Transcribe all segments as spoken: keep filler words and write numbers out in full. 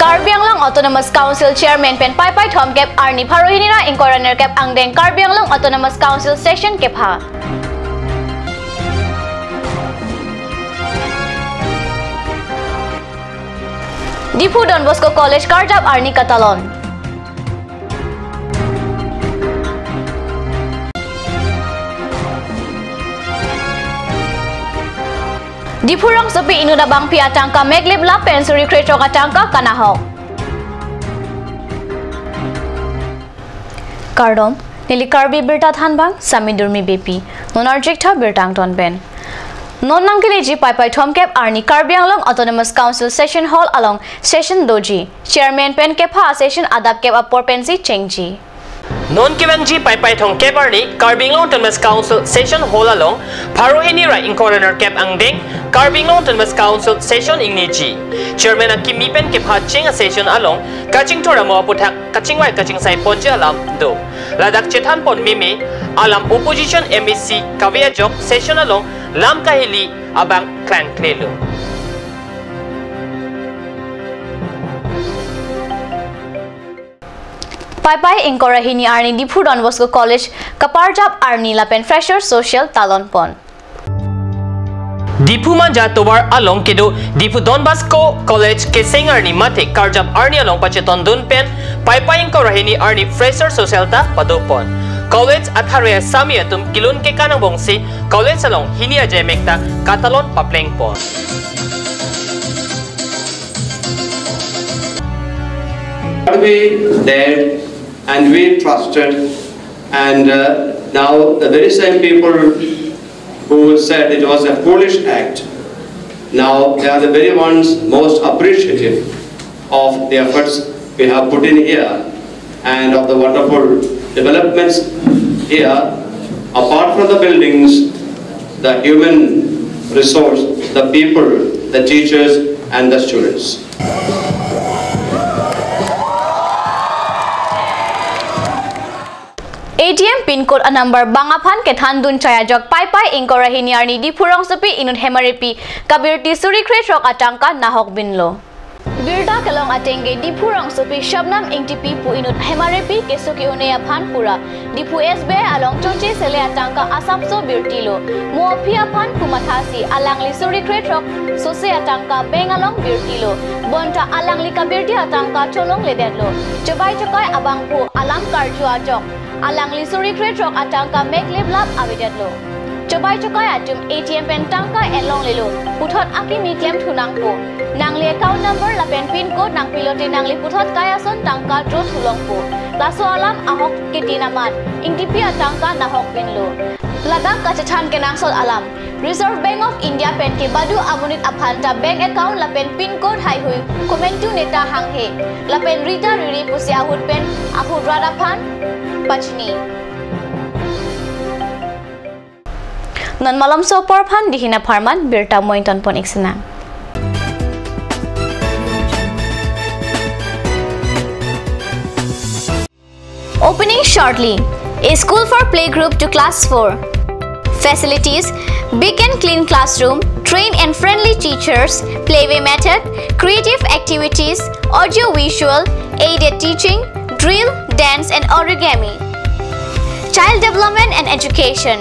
Karbi Anglong Autonomous Council Chairman pen Paipai thomkep arni pharo hini ra ingkoi ra nerkep angdeng Karbi Anglong Autonomous Council Session kepha. Diphu Don Bosco College karjap arni katalon. Diphu rongsopi inut abangpi atangka meklip lapen suri krethrok atangka kanahok. Kardom, neli Karbi Birta thanbang, Sami Durmi Beypi, non arjik tha birta angton pen. Non nangkeleji Paipai thomkep arni Karbi Anglong Autonomous Council Session Hall along session doji, Chairman pen kepha session adap kep apor pensi chengji. Non kevangji Paipai thomkep arni Karbi Anglong Autonomous Council Session Hall along pharo hini ra ingkoi ra nerkep angdeng Karbi Anglong Autonomous Council Session ingneji. Chairman akimi pen kepha cheng a-session along kachingthur amo aputhak kachingvai kachingsai ponji alam do. Ladak chethan pon meme alam opposition M A C kave ajok session along lam kahili abang klangklelo. Paipai ingkoi ra hini arni Diphu Don Bosco College kaparjap arni lapen fresher social talon pon. Diphu Manja tovar along kedo Diphu Don Bosco College keseng arni mate karjap arni along pachetondun pen Paipai ingkoi ra hini arni fresher social ta padopon. College athare asami atum kelun kekan angbongsi college along hini ajaimek ta katalon paplengpon. But we dared and we trusted, and uh, now the very same people who said it was a foolish act, now they are the very ones most appreciative of the efforts we have put in here and of the wonderful developments here. Apart from the buildings, the human resource, the people, the teachers, and the students. A T M pin code a-number bang aphan kethandun chai ajok Paipai ingkoi ra hini arni Diphu rongsopi inut Hemarepi kabirti suri krethrok atangka nahok binlo. Birta kelong ateng ke Diphu rongsopi Shabnam Ingtipi pu inut Hemarepi keso ke-un-e aphan pura Diphu S B I along choche sele atangka asapso birtilo. Mo aphi aphan pumathasi alangli suri krethrok sose atangka bank along birtilo. Bonta alangli kabirti atangka cholongledetlo. Chobai chokai abangphu alam karju ajok alangli suri krethrok atangka meklip lap avedetlo. Chobai chokai atum A T M pen tangka enlonglelo, puthot akimi klemthu nangpo. Nangli account number lapen pin code nangpilote nangli puthot kai ason tangka draw thulongpo. Laso alam ahok ketin amat Ingtipi atangka nahok binlo. Ladak kachethan kenangsot alam. Reserve Bank of India pen kebadu amonit aphan ta bank account lapen pin code haihui komantu neta hanghe lapen rita riri pusi ahut pen ahut rat aphan pachini. Non malomso apor aphan dihin apharman birta mointon pon-ik sinang. Opening shortly. A school for playgroup to class four. Facilities: big and clean classroom, trained and friendly teachers, playway method, creative activities, audio visual, aided teaching, drill, dance and origami. Child development and education.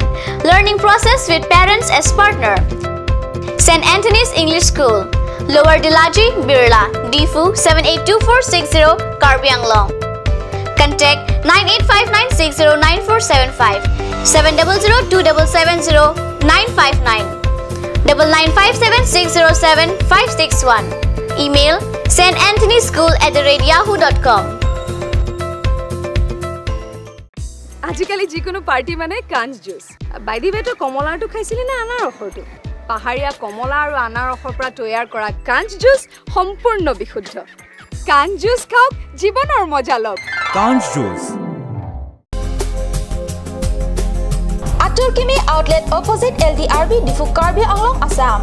Learning process with parents as partner. Saint Anthony's English School, Lower Dilaji, Birla, Diphu seven eight two four six zero, Karbi Anglong. Contact nine eight five nine six zero nine four seven five, seven double zero two double seven zero nine five nine, double nine five seven six zero seven five six one. Email: saint anthony school at the rate yahoo dot com. আজিকালি যিকোনো পাৰ্টি মানে কাঞ্চ juice. By the ৱে, তই কমলাৰটো খাইছিলি নে আনাৰসৰটো? পাহাৰীয়া কমলা আৰু আনাৰসৰ পৰা তৈয়াৰ কৰা কাঞ্চ জুচ সম্পূৰ্ণ বিশুদ্ধ। কাঞ্চ জুচ খাওক, জীৱনৰ মজা লওক। কাঞ্চ juice. Atur Kimi Outlet, opposite L D R B, Diphu, Karbi Anglong, Assam.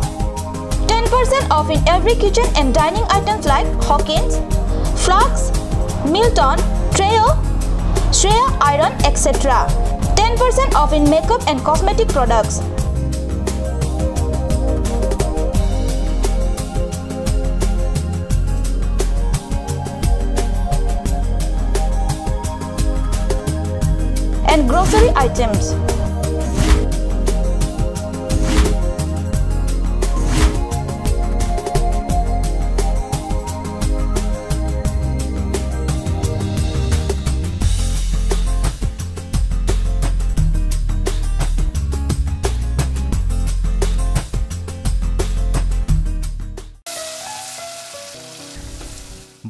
Ten percent off in every kitchen and dining items like Hawkins, Flask, Milton, Treo, Shreya Iron, et cetera. Ten percent off in makeup and cosmetic products. Grocery items.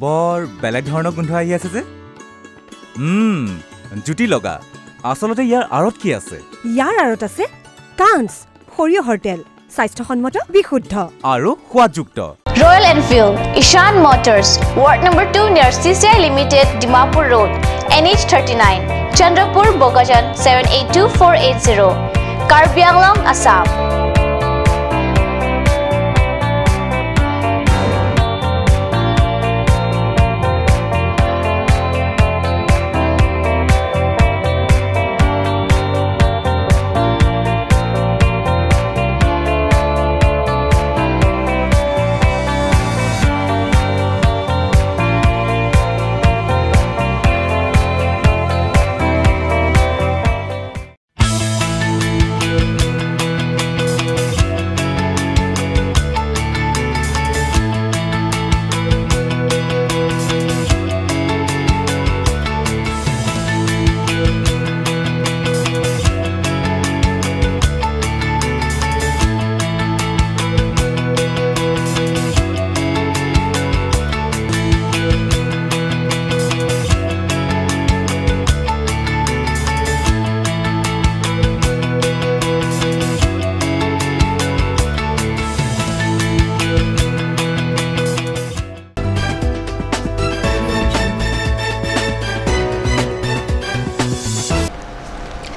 বৰ বেলেগ ধৰণৰ গোন্ধ আহি আছে যে। উম, জুতি লগা। আচলতে ইয়াৰ আঁৰত কি আছে? ইয়াৰ আঁৰত আছে কাঞ্চ, সৰিয়হৰ তেল, স্বাস্থ্যসন্মত, বিশুদ্ধ আৰু সোৱাদযুক্ত। Royal Enfield, Ishan Motors, Ward number two near C C I Limited, Dimapur Road, N H thirty-nine, Chandrapur, Bokajan, seven eight two four eight zero, Karbi Anglong, Assam.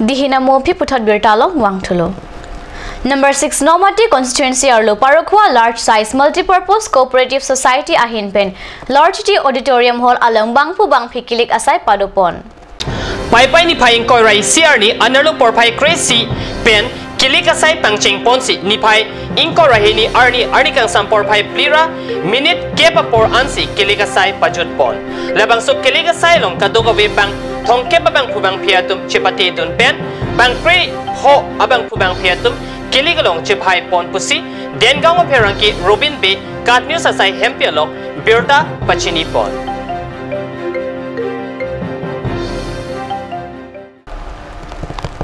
Dihina mo aphi puthot birta along vangthulo. Number six Nomati constituency arlo Parokhua Large Size Multipurpose Cooperative Society ahin pen Large City Auditorium Hall along bangphu bangphi kilik asai padopon. Paipai niphai ingkoi ra isi arni anerlo porphai kre-isi pen kilik asai pangcheng ponsi niphai ingkoi ra hini arni arni kangsam porphai phli ra minute kep apor ansi kilik asai pajut pon. Labangso kilik asai along kadokave bang thomkep abangphu bangphi atum chepate dun pen bang kre-pho abangphu bangphi atum kilik along chepahai pon pusi Dengaon apherangke Robin Bey KAT News asai hempi along birta pachini pon.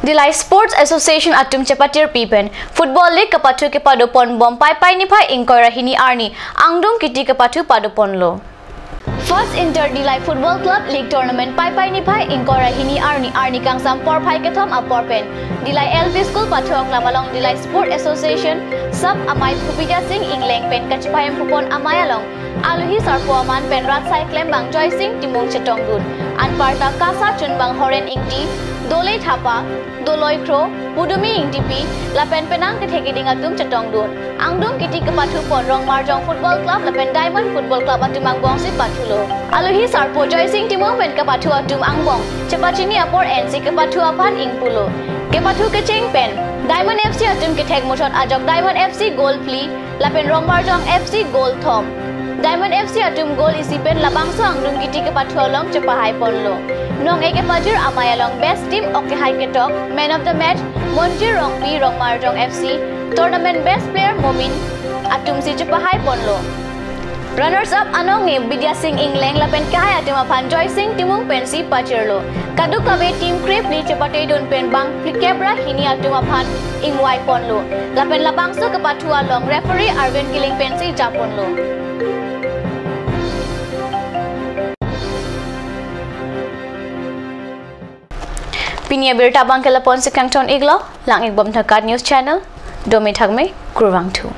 Dillai Sports Association atum chepatirpi pen Football League kapathu kepado ponbom Paipai niphai ingkoi ra hini arni angdung kiti kapathu pado ponlo. First Inter Dillai Football Club League Tournament Paipai niphai ingkoi ra hini arni arni kangsam porphai kethom apor pen Dillai L P School pathu aklam along Dillai Sports Association Sub amei Phu Bidya Sing Engleng pen kachepahemphu pon amei along alohi sarpo aman pen rat asai klembang Joysing Timung chetongdun. Anparta KASA chunbang Horen Ingti, Dole Thapa, Doloi Kro, Pudumi Ingtipi, lapen penang kethe keding atum chetongdun. Angdung kiti kepathu pon Rongmarjong Football Club lapen Diamond Football Club atum angbongsi pathulo. Alohi sarpo Joysing Timung pen kepathu atum angbong chepachini apor ensi kepathu aphan ingpulo. Kepathu kecheng pen Diamond F C atum kethek muchot ajok Diamond F C goal phli, lapen Rongmarjong F C goal thom. Diamond F C atum goal isi pen labangso angdung kiti kepathu along chepahai ponlo. Nong-e kepajir amei along best team ok kehai ketok, man of the match Monjir Rongpi Rongmarjong F C, tournament best player Momin atumsi chepahai ponlo. Runners up anong-e Bidya Sing Engleng lapen kehai atum aphan Joysing Timung pensi pajirlo. Kadokave team kre-phli chepate dun pen bang phlikep ra hini atum aphan ingvai ponlo. Lapen labangso kepathu along referee Arvind Killing pensi japonlo. Pini abirta abangke lapu-ansi kangton-iklo, lang-ikbom tha KAT News Channel, domi thakme, kurvangthu.